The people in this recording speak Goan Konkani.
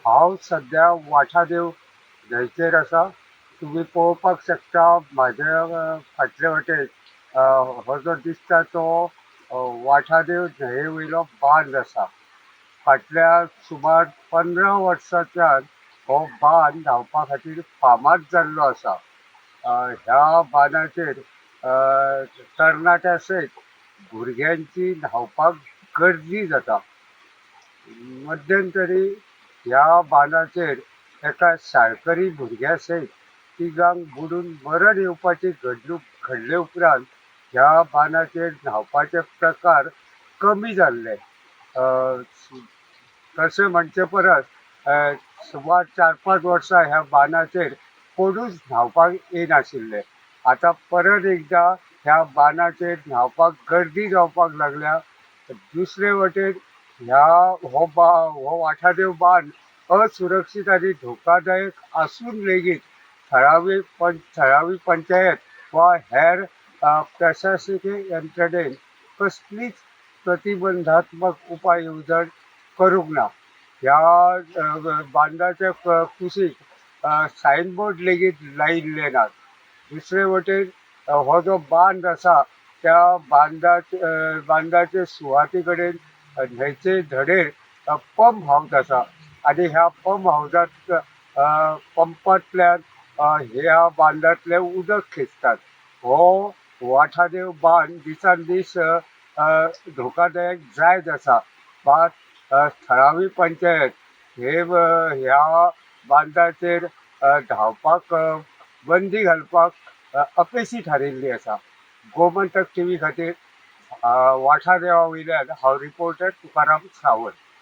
हांव सद्या वाठादेव न्हंयचेर आसा. तुमी पळोवपाक शकता म्हाज्या फाटले वटेन हो जो दिसता तो वाठादेव न्हंये वयलो बांद आसा. फाटल्या सुमार 15 वर्सांच्यान हो बांद धांवपा खातीर फामाद जाल्लो आसा. ह्या बांदाचेर तरणाट्या सयत भुरग्यांची धांवपाक गर्दी जाता. मध्यंतरी ह्या बांदाचेर एका शाळकरी भुरग्या सयत तिगांक बुडून मरण येवपाची घडणूक घडले उपरांत ह्या बांदाचेर न्हांवपाचे प्रकार कमी जाल्ले. तशें म्हणचे परस सुमार 4-5 वर्सां ह्या बांदाचेर कोणूच न्हांवपाक येनाशिल्ले. आतां परत एकदां ह्या बांदाचेर न्हांवपाक गर्दी जावपाक लागल्या. दुसरे वटेन ह्या हो हो वाठादेव बांद असुरक्षीत आनी धोकादायक आसून लेगीत थळावी पंचायत वा हेर प्रशासकीय यंत्रणेन कसलीच प्रतिबंधात्मक उपाय येवजण करूंक ना. ह्या बांदाच्या कुशीक सायनबोर्ड लेगीत लायिल्ले नात. दुसरे वटेन हो जो बांद आसा त्या बांदाचे सुवाते कडेन न्हंयचे धडेर पंप हावज आसा आनी ह्या पंप हावजांत पंपांतल्यान ह्या बांदांतलें उदक खेचतात. हो वाठादेव बांद दिसान दीस धोकादायक जायत आसा. मात थळावी पंचायत हे ह्या बांदाचेर धांवपाक बंदी घालपाक अपेशी थारिल्ली आसा. गोमंतक टीव्ही खातीर वाठादेवा वयल्यान हांव रिपोर्टर तुकाराम सावंत.